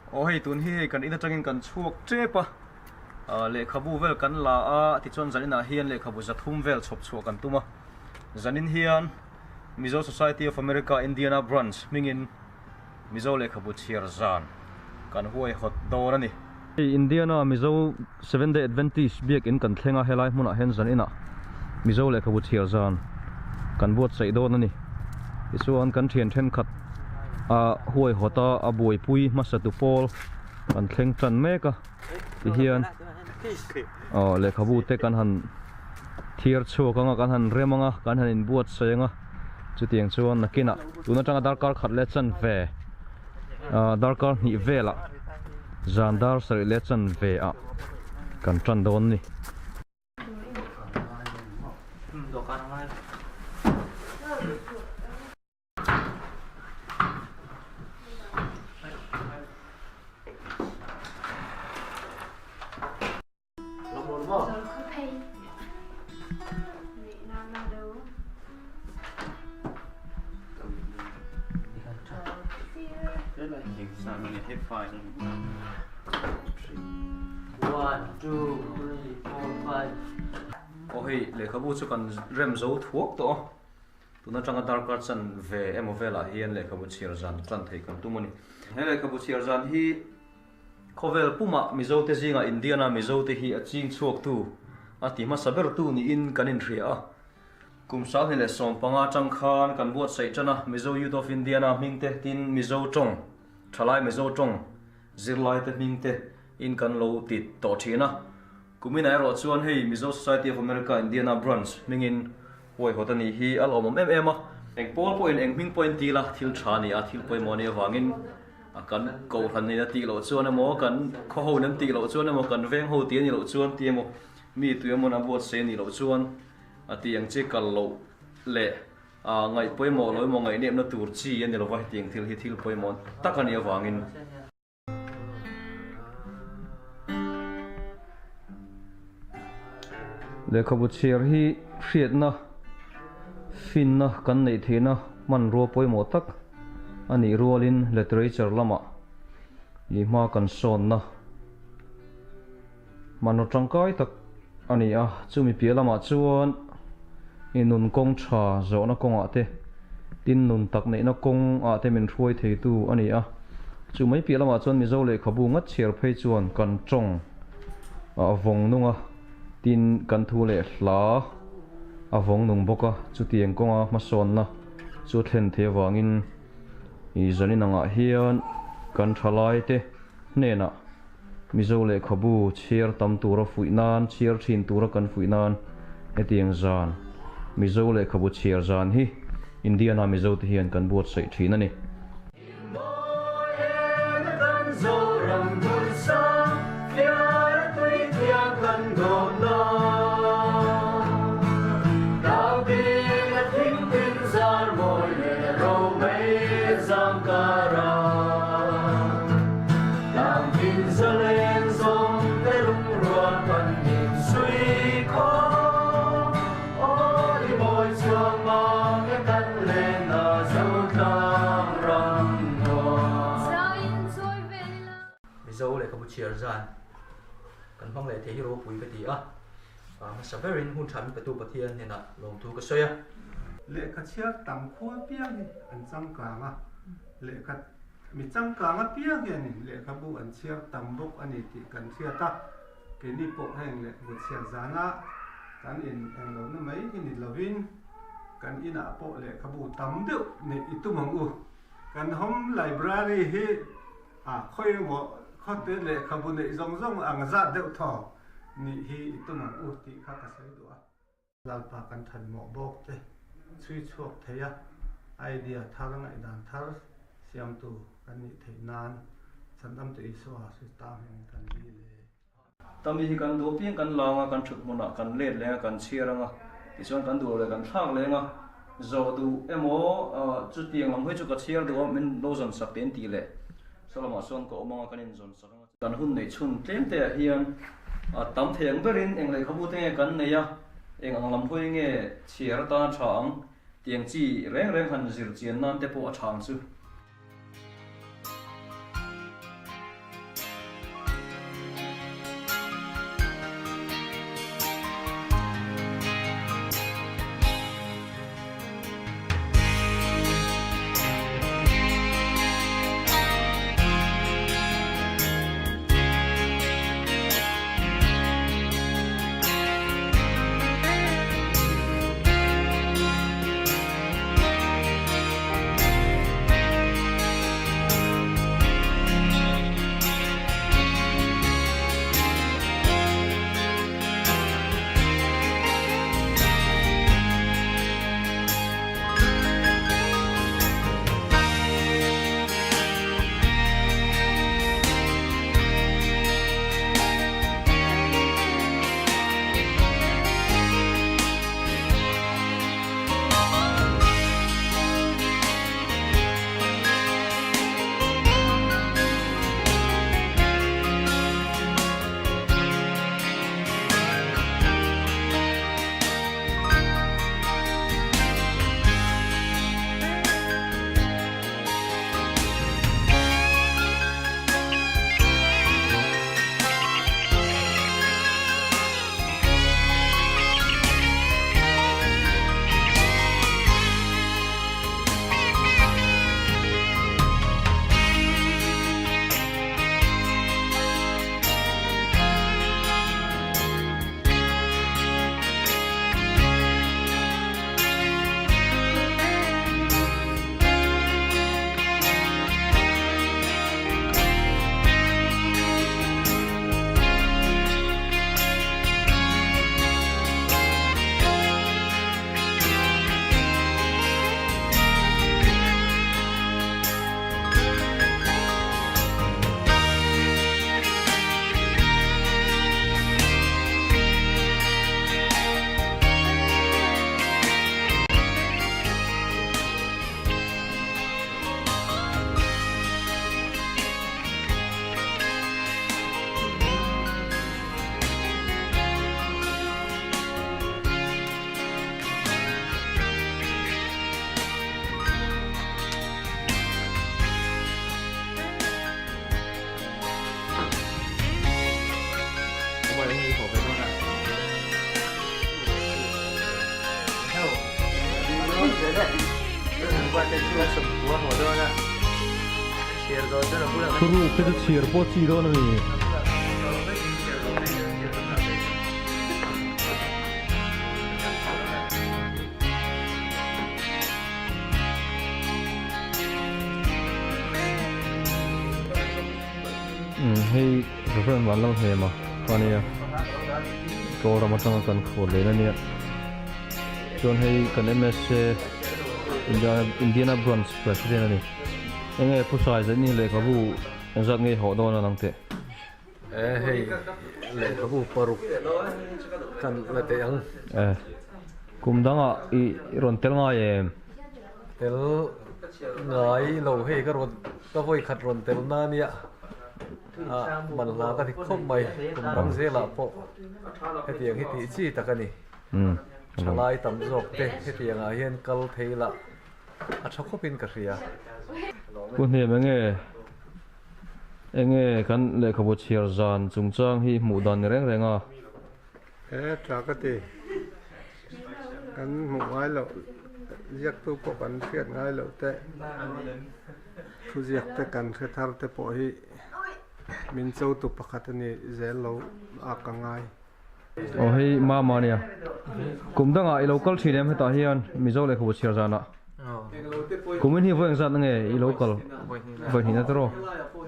Aw hei tun hi hei kan in atangin kan chhuak tep a, lehkhabu vel kan la a, tichuan zaninah hian lehkhabu 300 vel chhawp chhuah kan tum a, zanin hian Mizo Society of America Indiana Branch hmingin Mizo lehkhabu chhiar zan kan huaihawt dawn a ni. Hei Indiana Mizo Seventh Day Adventist biakin kan thleng a, helai hmunah hian zaninah Mizo lehkhabu chhiar zan kan buatsaih dawn a ni. Tichuan kan thian thenkhat a huaihawt a, a buaipui hmasatu pawl kan thleng tan mek a, tihian aw lehkhabu te kan han thiar chhuak ang a, kan han rem ang a, kan han inbuatsaih ang a, chutiang chuan nakinah tun atanga darkar khat leh chanve ah darkar hnih velah zan dar sarih leh chanve ah kan tan dawn a ni. Aw hei lehkhabu chu kan rem zo thuak tawh a tun atanga darkar chan ve emaw velah hian lehkhabu chhiar zan tan theih kan tum a ni. He lehkhabu chhiar zan hi Khawvel pumah Mizote zingah Indiana Mizote hi a ching chhuaktu, a ti hmasa bertu niin kan inhria a. Kum 2015 atang khan kan buatsaih tan a, Mizo Youth of Indiana hmingte tin Mizo tawng, thalai Mizo tawng zirlaite hmingte in kan lo ti tawh thin a. Kuminah erawh chuan hei Mizo Society of America Indiana Branch hmingin huaihawt a nih hi a lawmawm em em a. Eng pawl pawhin eng hming pawhin ti la, thil tha a ni a, thil pawimawh a nih avangin A kan kohhran in a tih loh chuan emaw, kan khaw ho in an tih loh chuan emaw, kan veng ho tih a nih loh chuan tih emaw, mi tui emaw a buatsaih a nih loh chuan a tih ang chi kal loh leh a ngaih pawimawh loh emaw ngaihnepna tur chi a ni lova hetiang thil hi thil pawimawh tak a nih avangin. Lehkhabu chhiar hi hriatna, finna kan neih theihna hmanrua pawimawh tak a nih rualin literature lamah ih hma kan sawnna hmanraw tangkai tak a ni a. Chumi piah lamah chuan ih nun kawng tha zawhna kawngah te, tin nun tak neihna kawngah te min hruai theitu a ni a. Chu mai piah lamah chuan Mizo lehkhabu ngat chhiar phei chuan kan tawng a vawng nung a, tin kan thu leh hla a vawng nung bawk a, chutiang kawnga hmasawnna chu thlen thei avangin ih zanin angah hian kan thalaite hnenah Mizo lehkhabu chhiar tam tura fuih nan, chhiar thin tura kan fuih nan hetiang zan Mizo lehkhabu chhiar zan hi Indiana Mizote hian kan buatsaih thin a ni. Mizo lehkhabu chhiar zan kan hmang leh thei hi ropui ka ti a, hmasa berin hun tha min petu Pathian hnenah lawmthu ka sawi a. Lehkha chhiar tam khua piang hi an changkang a, lehkha mi changkang apiang hianin lehkhabu an chhiar tam bawk a ni tih kan hriat a. Keini pawh heng lehkhabu chhiar zana kan in eng lohna mai hi ni lovin kan inah pawh lehkhabu tam deuh neih i tum ang u. Kan home library hi a khawi emaw khawte lehkhabu neih zawng zawng ang zat deuh thaw nih hi i tum ang u tih kha ka sawi duh a. Lalpa kan than mawh bawk te chhui chhuak thei a, idea thar ngaihdan thar siamtu kan nih theih nan Chhandamtu Isua Krista hmingin kan dil e. Tami hi kan duh apiang kan lang a, kan thut hmunah kan let leng a, kan chhiar ang a, tichuan kan duh lo leh kan thlak leng a, zawh duh emaw chutiang lam hi chu ka chhiar duh a, min lo zawn sak tih an tih leh saw lamah chuan ka awm ang a, kan inzawn sak ang a. Kan hun neih chhun tlem te ah hian a tam thei ang berin eng lehkhabu te nge kan nei a, eng ang lam hawi nge chhiar atan a tha ang tiang chi reng reng han zir chian nan te pawh a tha ang chu. Thuruk te chu chhiar pawh chi dawn a ni. Hei Reverend Vanlalhnema kha ania Kawl ram atanga kan khawl leh na nia chuan hei kan MSA Indiana Branch President a ni enge phuhrai zet ni lehkhabu engzat nge hawh dawn a lang teh. E hei lehkhabu paruk kan la teh ang. E kum dangah i rawn tel ngai em? Tel ngai lo hei ka rawn ka vawi khat rawn tel na nia a man hla ka ti khawp mai kum dang zelah pawh hetiang hi tih chi tak a ni. Thalai tam zawk te hetiang ah hian kal thei lah a tha khawpin ka hria. Pu hnem enge Enge kan lehkhabu chhiar zan chungchang hi hmuh dan ni reng reng a. He tha ka ti. Kan hmuh ngai loh, ziaktu pawh kan hriat ngai loh te, thu ziak te kan hre thar te pawh hi min chotu pakhat a ni zel lo a ka ngai. Aw hei mama ania. Kum dangah i lo kal thin em hetah hian Mizo lehkhabu chhiar zanah. Kum in hi vawi engzat nge i lo kal vawi hnih na tawh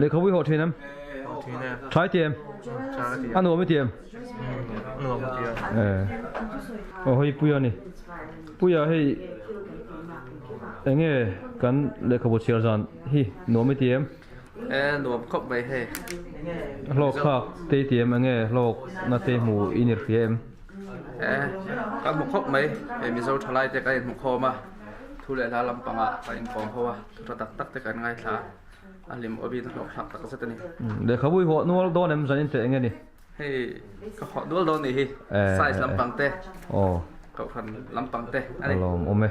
lehkhabu i hawh thin em? Tha i ti em? A nuam i ti em? Aw hei Puia a ni. Puia hei enge kan lehkhabu chhiar zan hi nuam i ti em? E nuam khawp mai hei. Hlawk thlak te i ti em enge hlawk na te hmu i ni hria em? E ka hmu khawp mai hei Mizo thalai te kan inhmu khawm a thu leh hla lampangah kan inkawm ho a thu tha tak tak te kan ngaithla a hlim awmin a hlawk thlak tak zet a ni. Lehkhabu i hawh nual dawn em zanin teh enge ni? Hei ka hawh nual dawn nih hi size lampang te kohhran lampang te a ni. A lawmawm e.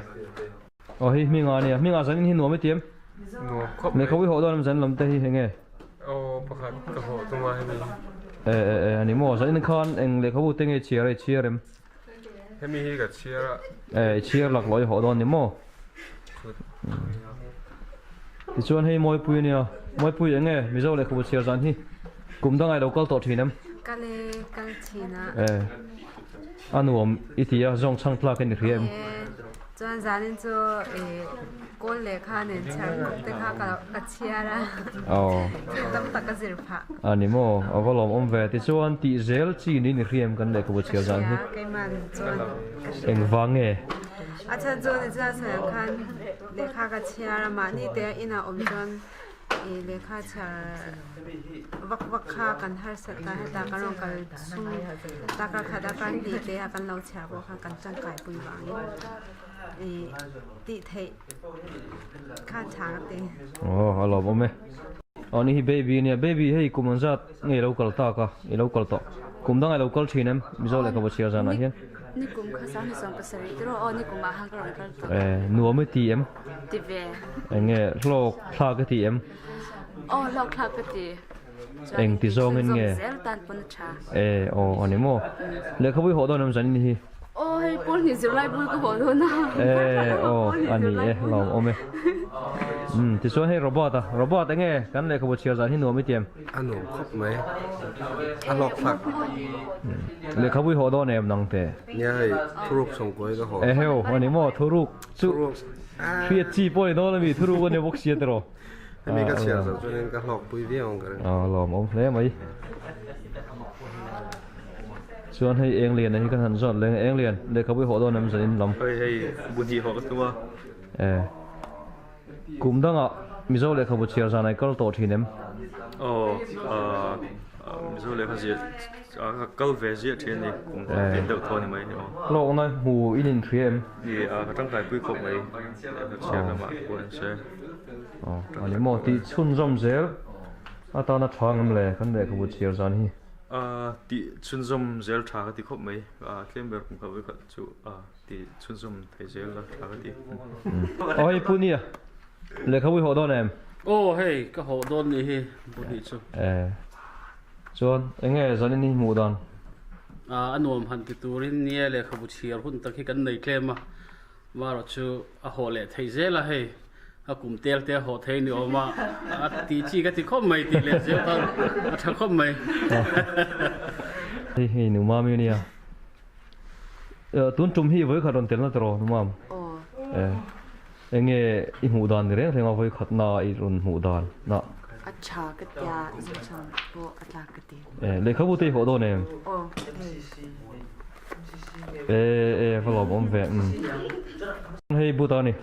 Aw hei hminga ania, hminga zanin hi nuam i ti em? Nuam khawp mai. Lehkhabu i hawh dawn em zan lam te hi enge? Aw pakhat ka hawh tum a hemi. E e e ani maw, zanin khan eng lehkhabu te nge i chhiar a i chhiar em? Hemi hi ka chhiar a. E i chhiar lak loh i hawh dawn ni maw? Tichuan hei Mawipui ania, Mawipui enge Mizo lehkhabu chhiar zan hi kum dangah i lo kal tawh thin em? Kal e, kal thin a. E. A nuam i ti a, zawng chhang tlak in i hria em? Chuan zanin chu kawl lehkha nen chhiar kawp te kha ka chhiar a, thil tam tak ka zir phah. A ni maw, a va lawmawm ve. Tichuan tih zel chi niin i hria em kan lehkhabu chhiar zan hi? Ka hria, keimah chuan ka hria. Engvang nge? A chhan chu nichina sawi ang khan lehkha ka chhiar a, mahni te inah awm chuan lehkha chhiar vak vak kha kan harsat ta heta kan rawn kal chhung takar khat a kar hnih te a kan lo chhiar pawh kha kan tangkai pui vangin ih tih theih kha tha ka ti. Aw a lawmawm e. Aw ni hi baby ania baby hei kum an zat nge i lo kal tak a i lo kal tawh kum dangah i lo kal thin em Mizo lehkhabu chhiar zanah hian. Ni kum kha sang ni 17 tiraw aw ni kumah khan ka rawn kal tawh. E nuam i ti em? Ti ve. Eng nge hlawk thlak i ti em? Aw hlawk thlak ka ti. Eng ti zawngin nge? Zel tan pawn a tha. E aw a ni maw? Lehkhabu i hawh dawn em zanin hi? Aw hei pawl hnih zirlai bul ka hawh dawn a. E aw a ni e lawmawm e. Umm tichuan hei Robert a, Robert eng nge kan lehkhabu chhiar zan hi nuam i ti em? A nuam khawp mai, a hlawk thlak. Lehkhabu i hawh dawn em nang te? Nia hei thuruk sawmkuai ka hawh. Eheu a ni maw thuruk chu hriat chi pawh ni dawn a mi thuruk a ni bawk sia tiraw. Hemi ka chhiar zawh chuanin ka hlawk pui viau ang ka ring. A lawmawm hle mai. Chuan hei eng lian hi kan han zawt leng eng lian lehkhabu i hawh dawn em zanin lam. Hei hei bu hnih hawh ka tum a. E. Kum dangah Mizo lehkhabu chhiar zan ai kal tawh thin em? Aw, Mizo lehkha ziah a kal ve ziah thin a ni, kum tin deuh thaw a ni mai aw. Hlawkna hmu in inhria em? Ni, ka tangkaipui khawp mai lehkha chhiar lamah pawh an hre. Aw, a ni maw, tih chhunzawm zel atana tha ngam le kan lehkhabu chhiar zan hi. Tih chhunzawm zel tha ka ti khawp mai, tlem ber kum khat vawikhat chu. Ti chhunzawm thei zel la tha ka ti. Aw hei Pu Nia, lehkhabu i hawh dawn em? Aw hei ka hawh dawn nih hi bu hnih chu. E chuan eng nge zanin hi hmuh dan? A nuam han ti turin nia lehkhabu chhiar hun tak hi kan nei tlem a, marawh chu a hawh leh theih zel a hei. A kum tel te a hawh thei ni awm a, a tih chi ka ti khawp mai tih leh zel kha a tha khawp mai. Hei hei nu mami ania. Tun tum hi vawikhat rawn telna tawh nu mam. Aw. Enge i hmuh dan ni reng reng a vawikhat na i rawn hmuh dan na. A tha ka tia zungchang pawh a tlak ka ti. Lehkhabu te i hawh dawn em? Aw hei. E e va lawm awm ve umm. Hei Buddha a ni.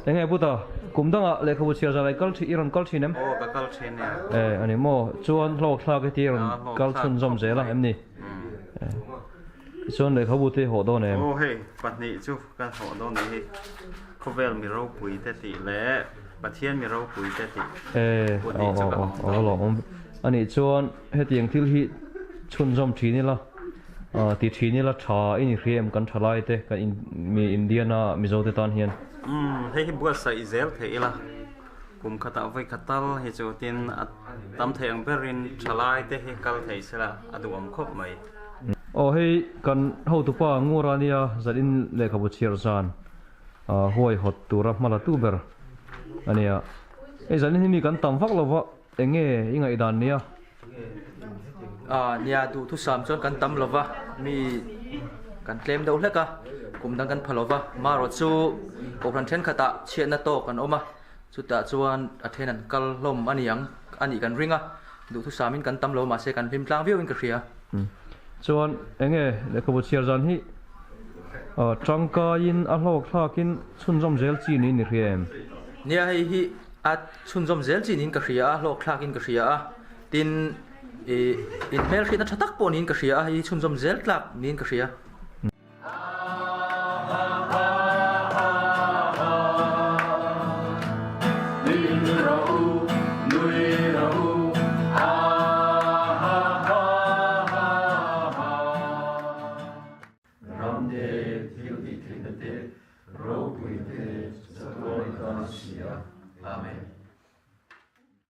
Enge Buddha? Kum dangah lehkhabu chhiar zan ah i kal thin i rawn kal thin em? Aw ka kal thin e. E a ni maw? Chuan hlawkthlak heti i rawn kal chhunzawm zel a em ni? Tichuan lehkhabu te i hawh dawn em? Aw hei pahnih chu ka hawh dawn ni hi. Khawvel mi ropui te tih leh Pathian mi ropui te tih E pahnih chu ka hawh dawn. A lawm awm. Anih chuan hetiang thil hi chhunzawm thin ila. Ti thin ila tha i ni hria em kan tha lai te kan in mi Indiana Mizo te tan hian. Umm hei hi buatsaih zel theih ila kum khatah vawi khat tal hi chu tin a tam theih ang berin tha lai te hi kal thei sela a duhawm khawp mai. Aw hei kan hotupa Ngura nia zan in lehkhabu chhiar zan huai hawt tura hma la tu ber ania. Hei zan in hi mi kan tam vak lova Enge i ngaihdan nia? Ah nia duhthusam chuan kan tam lova, mi kan tlem deuh hlek a, kum dang kan pha lova, marawh chu kohhran thenkhatah chhiatna tawk an awm a, chutah chuan a then an kal hlawm a ni ang a nih kan ring a, duhthusamin kan tam lo mahse kan hlim tlang viauin ka hria. Chuan enge lehkhabu chhiar zan hi tangkaiin a hlawk thlakin chhunzawm zel chi niin i hria em? Nia hei hi a Chhunzawm zel chin in ka hria a, hlawk thlak in ka hria a, tin ih in hmelhriatna tha tak pawh niin ka hria a, hei hi chhunzawm zel tlak niin ka hria.